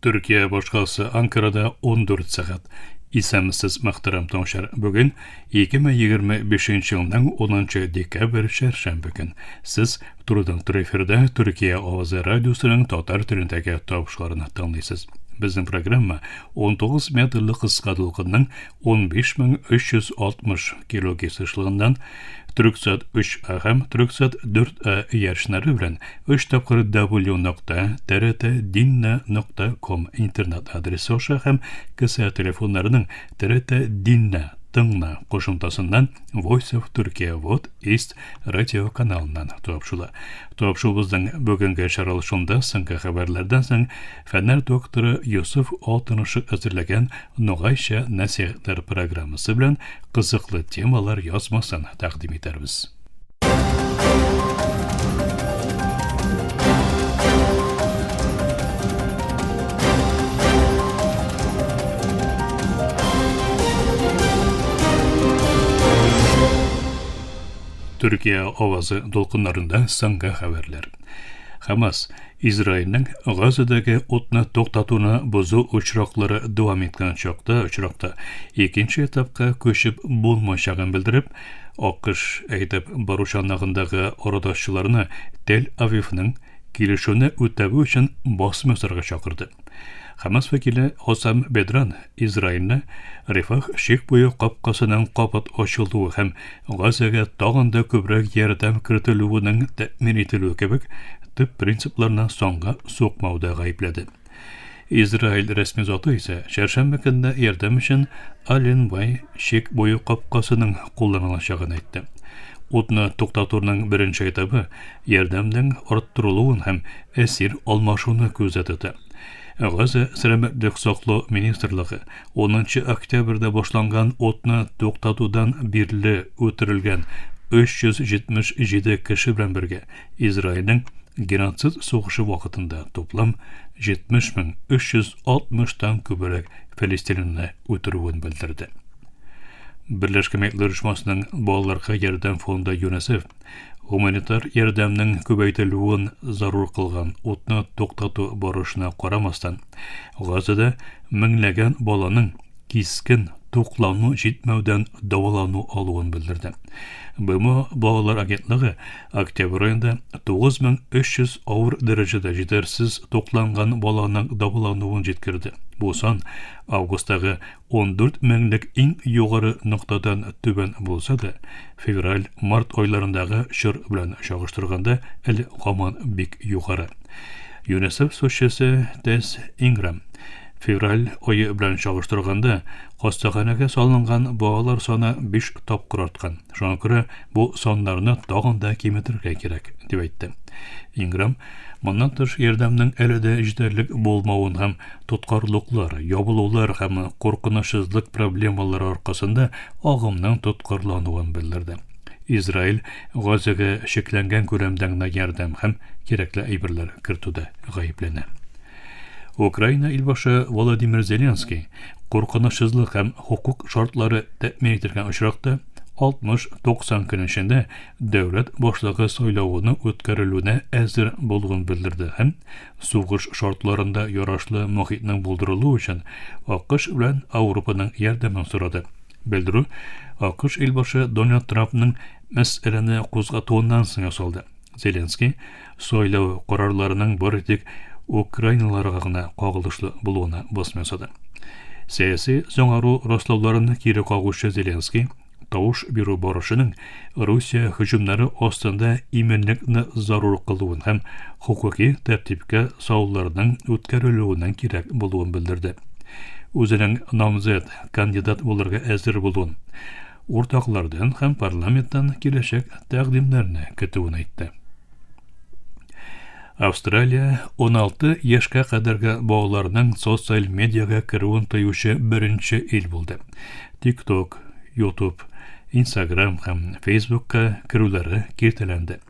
Төркия башкаласы Анкарада 14 сәгать. Исәнмесез, мөхтәрәм тыңлаучылар. Бүген 2025 елның 10 декабрь чәршәмбе көн. Сез турыдан-туры эфирда Төркия авазы радиосының татар телендәге тавышларын тыңлыйсыз. Безнең программа 19 метрлы кыска дулкынның 15360 килогерц ешлыгыннан Төрксат 3А һәм Төрксат 4А иярченнәре белән 3 тапкыр w нокта trt нокта ком интернет адресы аша һәм кесә телефоннарының TRT Dinle тыңла кушымтасыннан Voice of Turkey Вот East радио каналыннан тапшыла. Тапшуыбызның бүгенге чыгарылышында соңгы хәбәрләрдән соң фәннәр докторы Йосыф Алтынышык әзерләгән Ногайча нәсихәтләр программасы белән кызыклы темалар язмасын тәкъдим итәрбез. Төркия авазы дулкыннарында соңгы хәбәрләр. Хамас Израильнең Газадагы утны туктатуны бозу очраклары дәвам иткән чакта очракта икенче этапка күчеп булмаячагын белдереп, АКШ әйдәп баручанлыгындагы арадашчыларны Тель-Авивның килешүне үтәве өчен басым ясарга чакырды. Хамас вәкиле Хосам Бедран Израильне Рифах чик буе капкасының кабат ачылуы һәм Газәгә тагын да күбрәк ярдәм кертелүенең тәэмин ителүе кебек төп принципларны санга сукмауда гаепләде. Израиль рәсми заты исә чәршәмбе көнне ярдәм өчен Аленбай чик буе капкасының кулланылачагын әйтте. Утны туктатуның беренче этабы ярдәмнең арттырылуын һәм әсир алмашуны күздә тота. Газа сәламәтлек саклау министрлыгы 10 октябрьдә башланган утны туктатудан бирле үтерелгән 377 кеше белән бергә Израильнең геноцид сугышы вакытында туплам 70 360 тан күбрәк фәлестинлыны үтерүен белдерде. Берләшкән Милләтләр Оешмасының балаларга ярдәм фонды ЮНИСЕФ гуманитар ярдәмнең күбәйтелүен зарур кылган утны туктату барышына карамастан, Газада меңләгән баланың кискен туклану җитмәүдән дәвалану алуын белдерде. БМО балалар агентлыгы октябрь аенда 9300 авыр дәрәҗәдә җитәрсез тукланган баланың дәвалануын җиткерде. Бу сан августтагы 14 меңлек иң югары ноктадан түбән булса да, февраль-март айларындагы чор белән чагыштырганда әле һаман бик югары. ЮНИСЕФ сүзчесе Тесс Инграм февраль ае белән чагыштырганда хастаханәгә салынган балалар саны 5 тапкыр арткан. Шуңа күрә бу саннарны тагын да киметергә кирәк, дип әйтте. Инграм моннан тыш ярдәмнең әле дә җитәрлек булмавын һәм тоткарлыклар, ябылулар һәм куркынычсызлык проблемалары аркасында агымның тоткарлануын белдерде. Израиль Газага чикләнгән күләмдә генә ярдәм һәм кирәкле әйберләр кертүдә гаепләнә. Украина илбашы Владимир Зеленский куркынычсызлык һәм хокук шартлары тәэмин ителгән очракта 60-90 көн эчендә дәүләт башлыгы сайлавының үткәрелүенә әзер булуын белдерде һәм сугыш шартларында ярашлы мохитнең булдырылуы өчен АКШ белән Ауропаның ярдәмен сорады. Белдерү АКШ илбашы Дональд Трампның мәсьәләне кузгатуыннан соң ясалды. Зеленский сайлау карарларының бары тик украиналарга гына кагылышлы булуына басым ясады. Сәяси соңару раслауларын кире кагучы Зеленский тавыш бирү барышының Русия һөҗүмнәре астында иминлекне зарур кылуын һәм хокуки тәртипкә салуларның үткәрелүенең кирәк булуын белдерде. Үзенең намзәт кандидат булырга әзер булуын, уртаклардан һәм парламенттан киләчәк тәкъдимнәрне көтүен әйтте. Австралия 16 яшькә кадәрге балаларның социаль медиага керүен тыючы беренче ил булды. TikTok, YouTube, Instagram һәм Facebookка керүләре киртәләнде.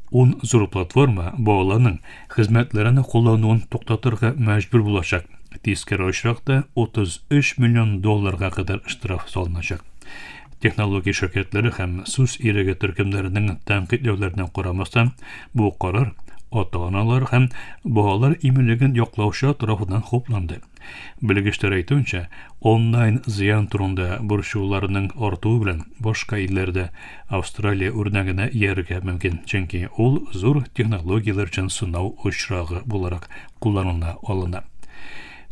Ун зур платформа балаларның хезмәтләрен куллануын туктатырга мәҗбүр булачак. Тискәре очракта 33 миллион долларга кадәр штраф салыначак. Технология ширкәтләре һәм сүз иреге төркемнәренең тәнкыйтьләүләренә карамастан, бу карар ата-аналар һәм балалар иминлеген яклаучылар тарафыннан хупланды. Белгечләр әйтүенчә, онлайн зыян турында борчылуларның артуы белән башка илләр дә Австралия үрнәгенә иярергә мөмкин, чөнки ул зур технологияләр өчен сынау очрагы буларак кулланыла алына.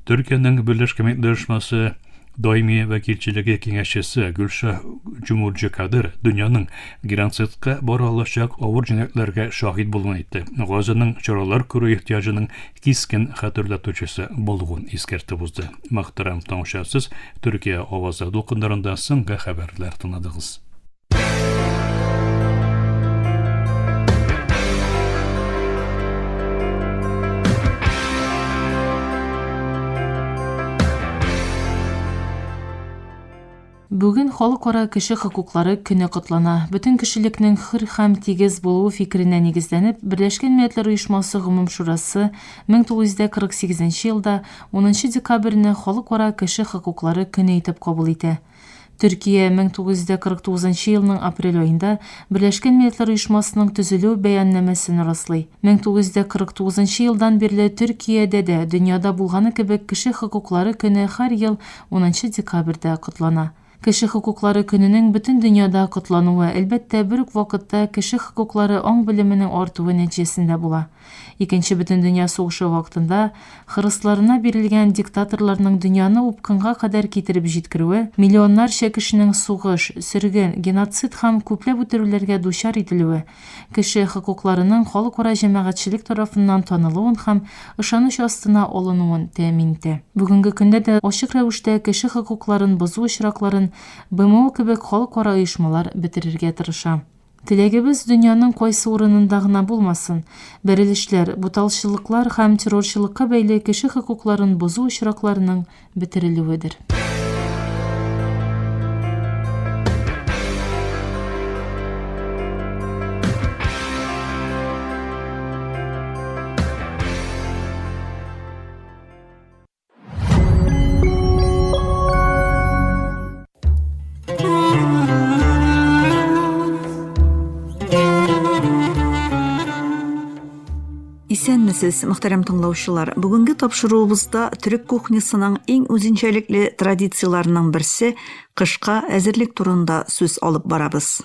Төркиянең Берләшкән Милләтләр Оешмасы Даими вәкилчелеге киңәшчесе Гөлшаһ Җумурҗы Кадыр дөньяның геноцидка бара алачак авыр җинаятьләргә шаһит булуын әйтте. Газаның чаралар күрү ихтыяҗының кискен хәтерләтүчесе булуын искәртеп узды. Мөхтәрәм тыңлаучылар, сез Төркия авазы дулкыннарында соңгы хәбәрләр тыңладыгыз. Бүген Халыкара кеше хокуклары көне котлана. Бөтен кешелекнең хөр һәм тигез булуы фикеренә нигезләнеп, Берләшкән Милләтләр Оешмасы Гомум Шурасы 1948 елда 10 нчы декабрьне Халыкара кеше хокуклары көне итеп кабул итә. Төркия 1949 елның апрель аенда Берләшкән Милләтләр Оешмасының төзелү бәяннамәсен раслый. 1949 елдан бирле Төркиядә дә, дөньяда булганы кебек, Кеше хокуклары көне һәр ел унынчы декабрьдә котлана. Кеше хокуклары көненең бөтен дөньяда котлануы, әлбәттә, бер үк вакытта кеше хокуклары аң-белеменең артуы нәтиҗәсендә була. Икенче бөтендөнья сугышы вакытында хырысларына бирелгән диктаторларның дөньяны упкынга кадәр китереп җиткерүе, миллионнарча кешенең сугыш, сөрген, геноцид һәм күпләп үтерүләргә дучар ителүе, кеше хокукларының халыкара җәмәгатьчелек тарафыннан танылуын һәм ышаныч астына алынуын тәэмин итә. Бүгенге көндә дә ачык рәвештә кеше хокукларын бозу очракларын БМО кебек халыкара оешмалар бетерергә тырыша. Теләгебез, дөньяның кайсы урынында гына булмасын, бәрелешләр, буталчылыклар һәм террорчылыкка бәйле кеше хокукларын бозу очракларының бетерелүедер. Исәнмесез, мөхтәрәм тыңлаучылар. Бүгенге тапшыруыбызда төрек кухнясының иң үзенчәлекле традицияләренең берсе кышка әзерлек турында сүз алып барабыз.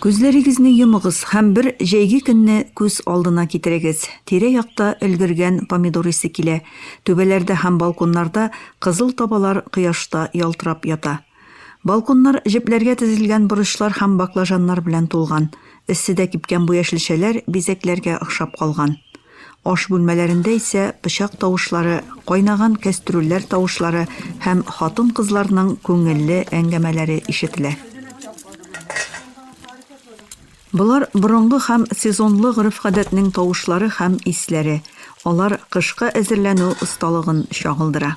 Күзләрегезне йомыгыз һәм бер җәйге көнне күз алдына китерегез. Тирә-якта өлгергән помидор исе килә. Түбәләрдә һәм балконнарда кызыл табалар кояшта ялтырап ята. Балконнар җепләргә тезелгән борычлар һәм баклажаннар белән тулган. Эсседә кипкән бу яшелчәләр бизәкләргә охшап калган. Аш бүлмәләрендә исә пычак тавышлары, кайнаган кәстрүлләр тавышлары һәм хатын-кызларның күңелле әңгәмәләре ишетелә. Болар борынгы һәм сезонлы гореф-гадәтнең тавышлары һәм исләре, алар кышка әзерләнү осталыгын чагылдыра.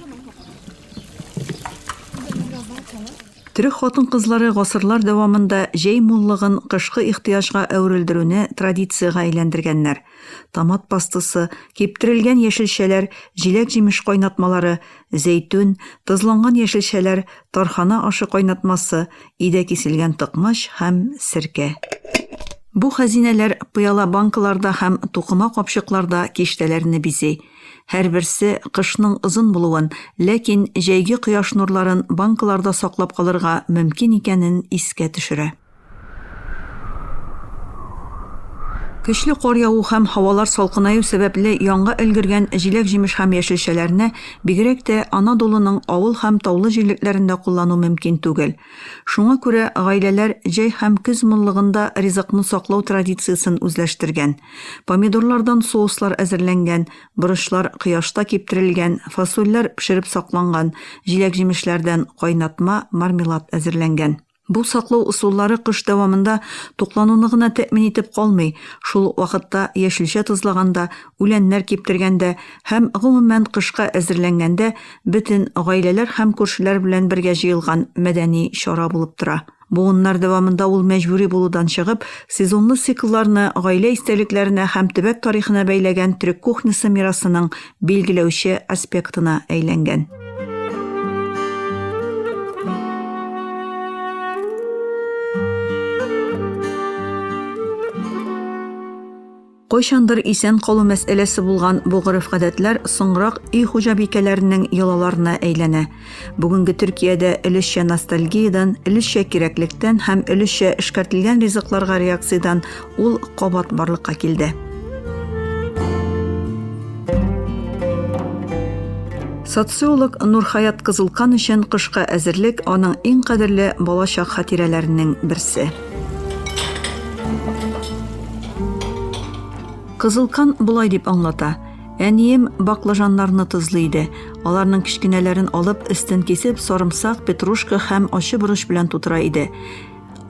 Төрек хатын-кызлары гасырлар дәвамында җәй муллыгын кышкы ихтыяҗга әверелдерүне традициягә әйләндергәннәр. Томат пастасы, киптерелгән яшелчәләр, җиләк-җимеш кайнатмалары, зәйтүн, тозланган яшелчәләр, тархана ашы кайнатмасы, өйдә киселгән токмач һәм серкә. Бу хәзинәләр пыяла банкаларда һәм тукыма капчыкларда киштәләрне бизи. Һәрберсе кышның озын булуын, ләкин җәйге кояш нурларын банкаларда саклап калырга мөмкин икәнен искә төшерә. Көчле кар яву һәм һавалар салкынаю сәбәпле янга өлгергән җиләк-җимеш һәм яшелчәләрне бигрәк тә Анадолуның авыл һәм таулы җирлекләрендә куллану мөмкин түгел. Шуңа күрә гаиләләр җәй һәм көз муллыгында ризыкны саклау традициясен үзләштергән. Помидорлардан соуслар әзерләнгән, борычлар кояшта киптерелгән, фасольләр пешереп сакланган, җиләк-җимешләрдән кайнатма, мармелад әзерләнгән. Бу саклау ысуллары кыш дәвамында туклануны гына тәэмин итеп калмый, шул ук вакытта яшелчә тозлаганда, үләннәр киптергәндә һәм, гомумән, кышка әзерләнгәндә бөтен гаиләләр һәм күршеләр белән бергә җыелган мәдәни чара булып тора. Буыннар дәвамында ул мәҗбүри булудан чыгып, сезонлы циклларны гаилә истәлекләренә һәм төбәк тарихына бәйләгән төрек кухнясы мирасының билгеләүче аспектына әйләнгән. Кайчандыр исән калу мәсьәләсе булган бу гореф-гадәтләр соңрак өй хуҗабикәләренең йолаларына әйләнә. Бүгенге Төркиядә өлешчә ностальгиядән, өлешчә кирәклектән һәм өлешчә эшкәртелгән ризыкларга реакциядән ул кабат барлыкка килде. Социолог Нурхаят Кызылкан өчен кышка әзерлек аның иң кадерле балачак хатирәләренең берсе. Кызылкан болай дип аңлата. Әнием баклажаннарны тозлый иде. Аларның кечкенәләрен алып, өстен кисеп, сарымсак, петрушка һәм ачы борыч белән тутыра иде.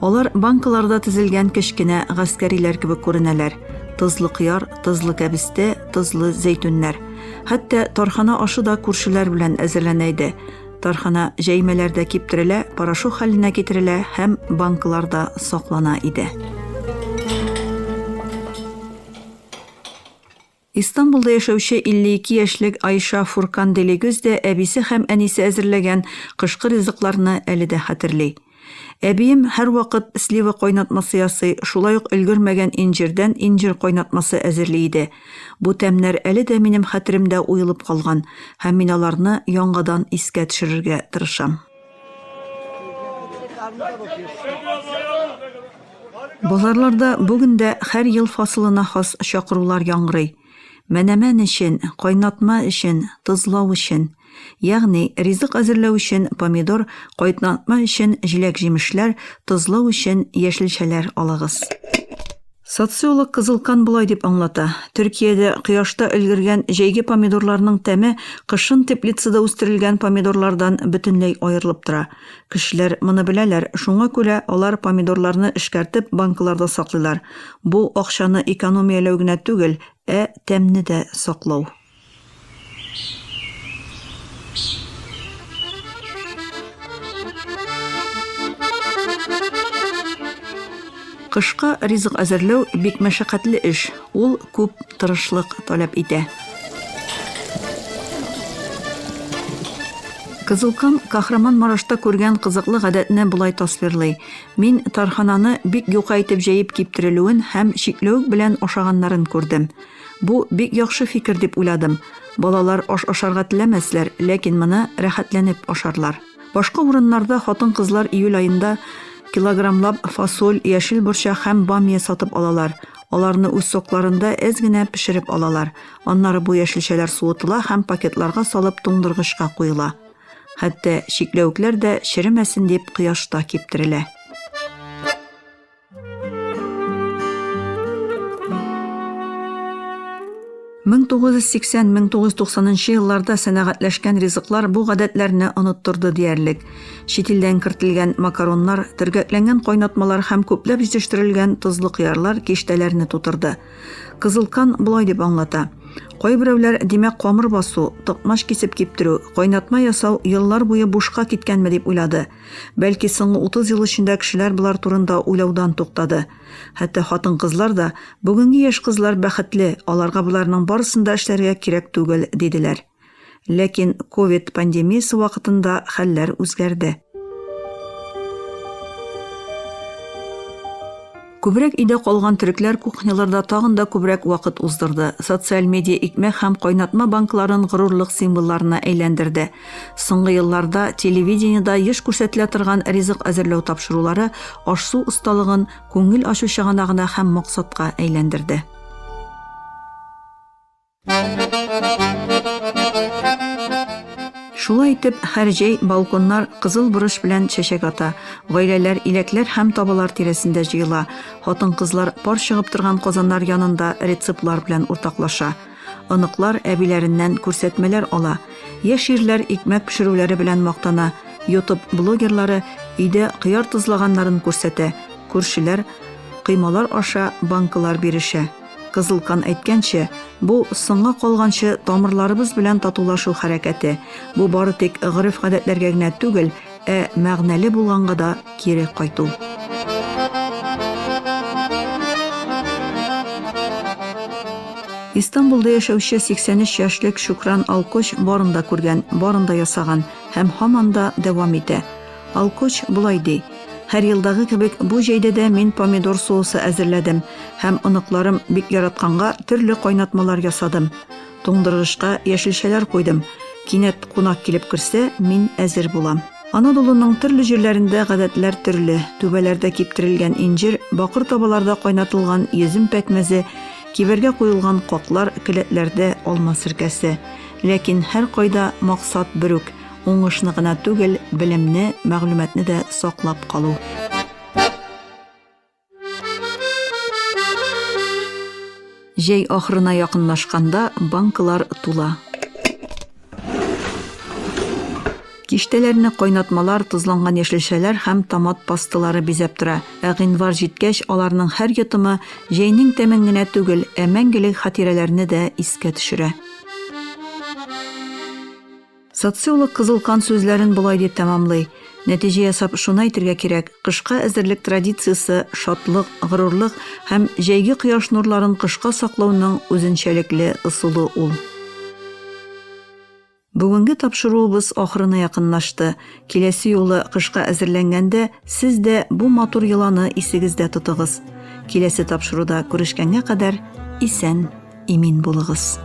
Алар банкаларда тезелгән кечкенә гаскәриләр кебек күренәләр. Тозлы кыяр, тозлы кәбестә, тозлы зәйтүннәр. Хәтта тархана ашы да күршеләр белән әзерләнә иде. Тархана җәймәләрдә киптерелә, порошок хәленә китерелә һәм банкаларда саклана иде. Истанбулда яшәүче 52 яшьлек Айша Фуркан Делегөз дә әбисе һәм әнисе әзерләгән кышкы ризыкларны әле дә хәтерли. Әбием һәрвакыт слива кайнатмасы ясый, шулай ук өлгермәгән инҗирдән инҗир кайнатмасы әзерли иде. Бу тәмнәр әле дә минем хәтеремдә уелып калган, һәм мин аларны яңадан искә төшерергә тырышам. Базарларда бүген дә һәр ел фасылына хас чакырулар яңгырый. Мәнәмән өчен, кайнатма өчен, тозлау өчен. Ягъни, ризык әзерләү өчен помидор, кайнатма өчен җиләк-җимешләр, тозлау өчен яшелчәләр алыгыз. Социолог Кызылкан болай дип аңлата, Төркиядә кояшта өлгергән җәйге помидорларның тәме кышын теплицада үстерелгән помидорлардан бөтенләй аерылып тора. Кешеләр моны беләләр, шуңа күрә алар помидорларны эшкәртеп банкаларда саклыйлар. Бу акчаны экономияләү генә түгел, ә тәмне дә саклау. Кышка ризык әзерләү бик мәшәкатьле эш, ул күп тырышлык таләп итә. Кызылкан Кахраман-Марашта күргән кызыклы гадәтне болай тасвирлый, Мин тархананы бик юка итеп җәеп киптерелүен һәм чикләвек белән ашаганнарын күрдем. Бу бик яхшы фикер дип уйладым. Балалар аш ашарга теләмәсләр, ләкин моны рәхәтләнеп ашарлар. Башка урыннарда хатын-кызлар июль аенда килограммлап фасоль, яшел борчак һәм бамия сатып алалар. Аларны үз сокларында әз генә пешереп алалар. Аннары бу яшелчәләр суытыла һәм пакетларга салып туңдыргычка куела. Хәтта чикләвекләр дә черемәсен дип кояшта киптерелә. 1980-1990 елларда сәнәгатьләшкән ризыклар бу гадәтләрне оныттырды диярлек. Чит илдән кертелгән макароннар, төргәкләнгән кайнатмалар һәм күпләп җитештерелгән тозлы кыярлар киштәләрне тутырды. Кызылкан болай дип аңлата. Кайберәүләр, димәк, камыр басу, токмач кисеп киптерү, кайнатма ясау еллар буе бушка киткәнме дип уйлады. Бәлки соңгы 30 ел эчендә кешеләр болар турында уйлаудан туктады. Хәтта хатын-кызлар да, бүгенге яшь кызлар бәхетле, аларга боларның барысын да эшләргә кирәк түгел, диделәр. Ләкин ковид пандемиясе вакытында хәлләр үзгәрде. Күбрәк өйдә калган төрекләр кухняларда тагын да күбрәк вакыт уздырды, социаль медиа икмәк һәм кайнатма банкларын горурлык символларына әйләндерде. Соңгы елларда телевидениедә еш күрсәтелә торган ризык әзерләү тапшырулары аш-су осталыгын күңел ачу чыганагына һәм максатка әйләндерде. Шулай итеп, һәр җәй балконнар кызыл борыч белән чәчәк ата, гаиләләр иләкләр һәм табалар тирәсендә җыела, хатын-кызлар пар чыгып торган казаннар янында рецептлар белән уртаклаша. Оныклар әбиләреннән күрсәтмәләр ала. Яшь ирләр икмәк пешерүләре белән мактана, Ютуб блогерлары өйдә кыяр тозлаганнарын күрсәтә, күршеләр коймалар аша банкалар бирешә. Кызыл кан әйткәнчә, бу, соңга калганчы тамырларыбыз белән татулашу хәрәкәте. Бу бары тик гореф-гадәтләргә генә түгел, ә мәгънәле булганга да кире кайту. Истанбулда яшәүче 83 яшьлек Шукран Алкоч барын да күргән, барын да ясаган һәм һаман да дәвам итә. Алкоч болай ди. Һәр елдагы кебек, бу җәйдә дә мин помидор соусы әзерләдем һәм оныкларым бик яратканга төрле кайнатмалар ясадым. Туңдыргычка яшелчәләр куйдым. Кинәт кунак килеп керсә, мин әзер булам. Анадолуның төрле җирләрендә гадәтләр төрле. Түбәләрдә киптерелгән инҗир, бакыр табаларда кайнатылган йөзем пәкмәзе, кибәргә куелган каклар, келәтләрдә алма серкәсе. Ләкин һәркайда максат бер үк, уңышны гына түгел, белемне, мәгълүматны да саклап калу. Җәй ахырына якынлашканда банкалар тула. Киштәләрне кайнатмалар, тозланган яшелчәләр һәм томат пасталары бизәп тора. Ә гыйнвар җиткәч, аларның һәр йотымы җәйнең тәмен генә түгел, ә мәңгелек хатирәләрне дә искә төшерә. Социолог Кызыл кан сүзләрен болай дип тәмамлый, Нәтиҗә ясап шуны әйтергә кирәк, кышка әзерлек традициясе шатлык, горурлык һәм җәйге кояш нурларын кышка саклауның үзенчәлекле ысулы ул. Бүгенге тапшыруыбыз ахырына якынлашты. Киләсе юлы кышка әзерләнгәндә сез дә бу матур йоланы исегездә тотыгыз. Киләсе тапшыруда күрешкәнгә кадәр исән! Имин булыгыз.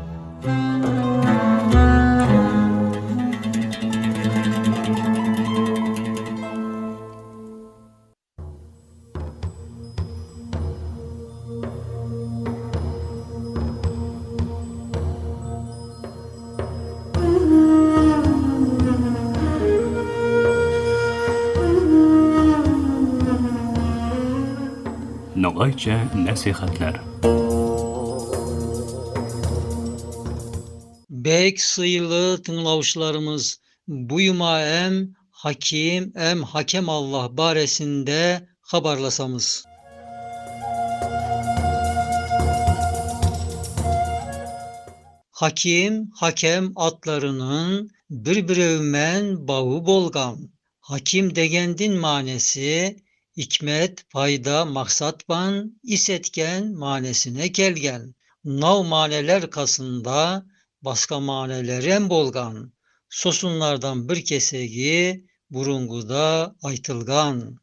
Ногайча нәсыйхәтләр. Бек сыйлы тыңлаучыларымыз, бу юма эм Хаким, эм Хакем Аллаһ баресинде хабарласамыз. Хаким, Хакем атларының bir-birewmen бавы болган. Хаким дегендин манеси икмет, пайда, максатпан ис эткен манесине келген. Нав манелер касында баска манелерем болган. Сосунлардан бир кесеги бурунгуда айтылган.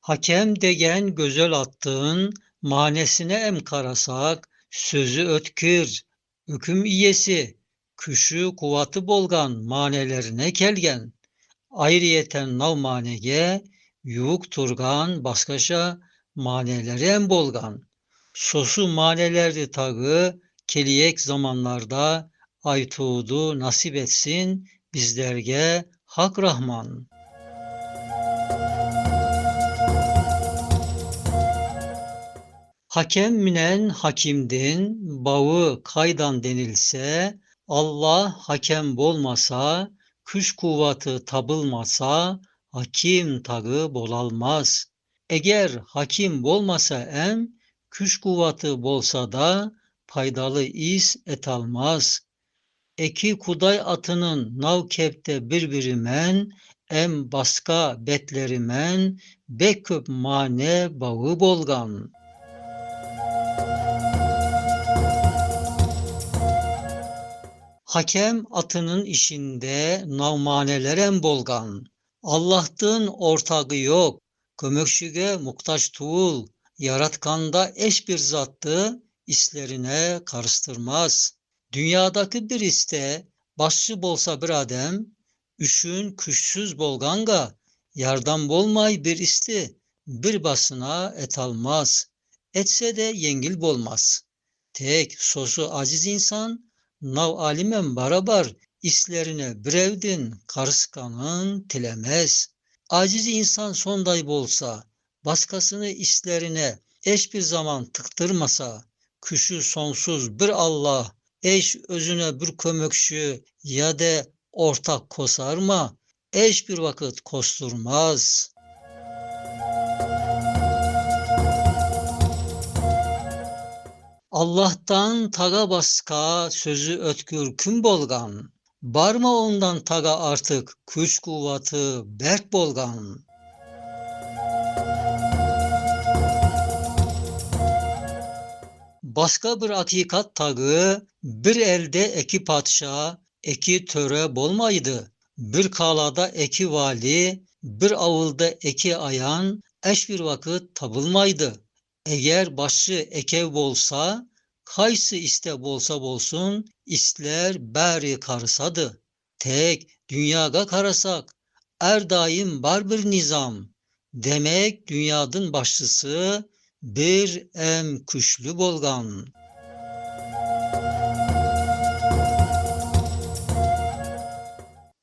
Hakem degen gözel attığın manesine em karasak sözü ötkür, hüküm iyesi, küşü kuvatı bolgan manelerine kelgen. Ayrıyeten nav manege yuk turgan baskaşa maneleri em bolgan. Sosu manelerdi tagı keliyek zamanlarda aytuğdu nasip etsin bizlerge Hak Rahman. Hakem minen hakimdin bağı kaydan denilse, Allah hakem bolmasa, küş kuvvatı tabılmasa, hakim tagı bolalmaz. Eğer hakim bolmasa em, küş kuvvatı bolsa da paydalı is et almaz. Eki kuday atının nav kepte birbirimen, em baska betlerimen, bek köp mane bağı bolgan. Hakem atının işinde navmanelerem bolgan. Allah'tın ortağı yok, kömökşüge muktaç tuğul, yaratkanda eş bir zattı, islerine karıştırmaz. Dünyadaki bir iste, başçı bolsa bir adem, üşün küçsüz bolganga, yardan bolmay bir isti, bir basına et almaz. Etse de yengil bolmaz. Tek sosu aziz insan, nav alimen barabar islerine birevdin karıskanın tilemez. Aciz insan sonday bolsa, başkasını islerine eş bir zaman tıktırmasa, küşü sonsuz bir Allah, eş özüne bir kömökşü ya de ortak kosarma, eş bir vakit kosturmaz. Allah'tan taga baska sözü ötkür küm bolgan, barma ondan taga artık küç kuvvatı berk bolgan. Başka bir hakikat tagı bir elde eki padişah, Eki töre bolmaydı. Bir kalada eki vali, bir avulda eki ayan, eş bir vakit tabılmaydı. Eğer başı ekev bolsa, kaysı iste bolsa bolsun, isler beri karısadı. Tek dünyaga karasak, er daim var bir nizam. Demek dünyadın başçısı bir em küşlü bolgan.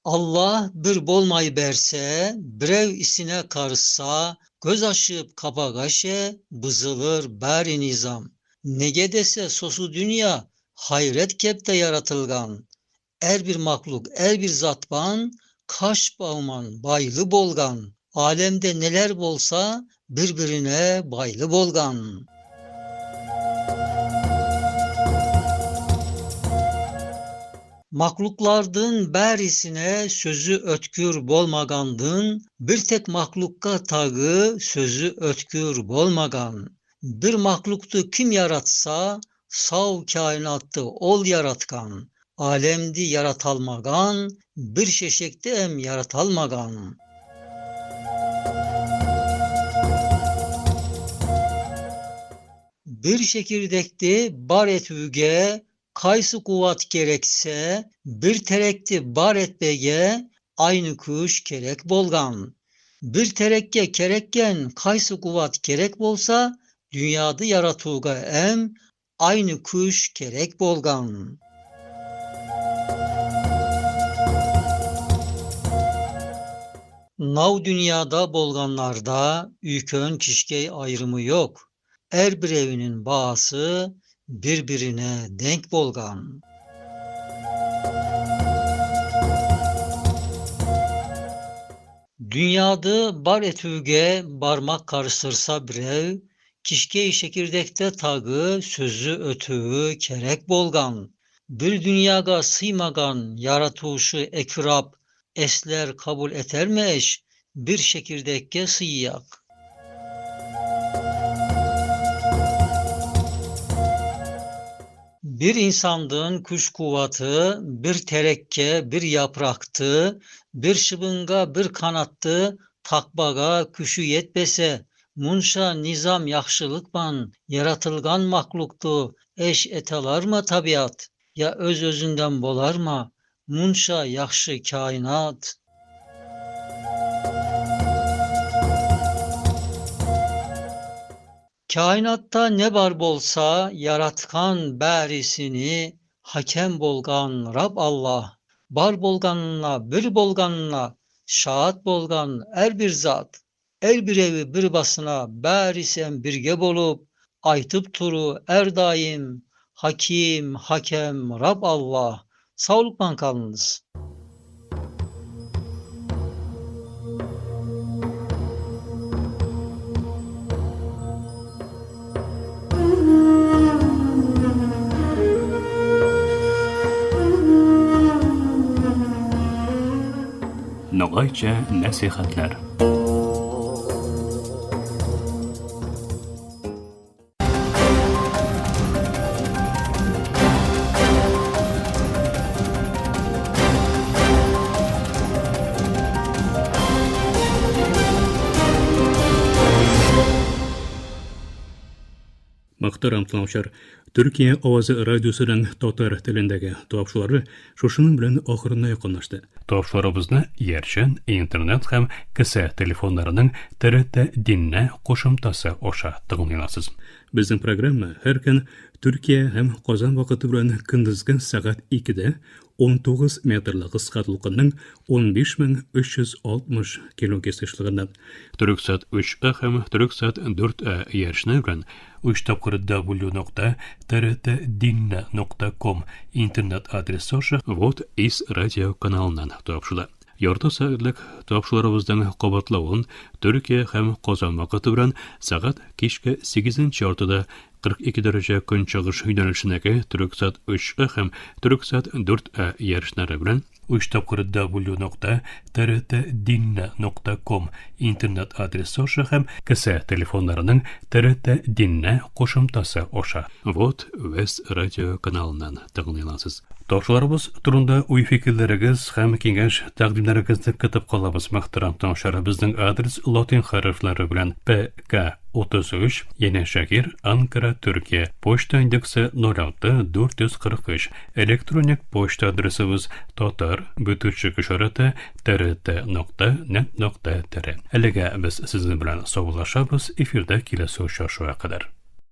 Allah bir bolmay berse, birev isine karışsa, göz aşıp kapagaşe, bızılır beri nizam. Nege dese sosu dünya, hayret kepte yaratılgan. Er bir mahluk, er bir zatban, kaş bağman, baylı bolgan. Alemde neler bolsa birbirine baylı bolgan. Mahluklardın berisine sözü ötkür bolmagandın, bir tek mahlukka tagı sözü ötkür bolmagan. Bir mahluktu kim yaratsa, sav kainattı ol yaratkan. Alemdi yaratalmagan, bir şeşekte em yaratalmagan. Bir şekirdekti bar etüge, kaysı kuvat gerekse, bir terekti bar etbege, aynı kuş kerek bolgan. Bir terekke kerekken kaysı kuvat kerek bolsa, dünyada yaratuğga em, aynı kuş kerek bolgan. Nav dünyada bolganlarda ülkön kişkey ayrımı yok. Er bir evinin bağısı birbirine denk bolgan. Dünyada bar etüge barmak karıştırsa birev, kişkey şekirdekte tagı sözü ötüğü kerek bolgan. Bir dünyaga sıymagan yaratuşu ekrab, esler kabul eter mi eş, bir şekirdekke sıyyak. Bir insandın kuş kuvatı, bir terekke, bir yapraktı, bir şıbınga, bir kanattı, takbaga küşü yetbese, munşa nizam yaxşılıkman, yaratılgan mahluktu, eş etalar mı tabiat, ya öz özünden bolar mı, munşa yaxşı kainat. Kainatta ne var bolsa yaratkan berisini hakem bolgan Rab Allah, bar bolganına bir bolganına şahat bolgan er bir zat, er bir evi bir basına berisen birge bolup aytıp turu er daim hakim hakem Rab Allah. Sağlıkla kalınız. Ногайча нәсихәтләр. Мөхтәрәм тыңлаучылар, Төркия авазы радиосының татар телендәге тапшырулары шушының белән ахырына якынлашты. Тапшыруларыбызны иярчен интернет һәм кесә телефоннарының ТРТ Динне кушымтасы аша тыңлый аласыз. Безнең программа һәр көн Төркия һәм Казан вакыты белән көндезге сәгать 2-дә 19 метрлы кыска дулкынның 15360 килогерц ешлыгыннан Төрексат 3А һәм Төрексат 4А иярчене белән 3 тапкыр w.trtdinne.com интернет адресы аша Вот из радио каналыннан тапшыла. Ярты сәгатьлек тапшыруларыбызның кабатлавын Төркия һәм Казан вакыты белән сәгать кичке 8 яртыда 42 дәрәҗә көнчыгыш юнәлешендәге Төрексат 3А һәм Төрексат 4А иярченнәре белән өч тапкыр w нокта trtdinne нокта ком интернет адресы аша һәм кесә телефоннарының TRT Dinle кушымтасы аша Вот Вест радио каналыннан тыңлый аласыз. Тапшыруларыбыз турында уй-фикерләрегез һәм киңәш-тәкъдимнәрегезне көтеп калабыз, мөхтәрәм тыңлаучылар. Безнең адрес латин хәрефләре белән ПК 33, Янәшәһир, Анкара, Төркия. Почта индексы 06 443. Электроник почта адресыбыз татар бөтүчек ишарәте trt нокта нет нокта tr. Әлегә без сезнең белән саубуллашабыз, эфирда киләсе очрашуга кадәр.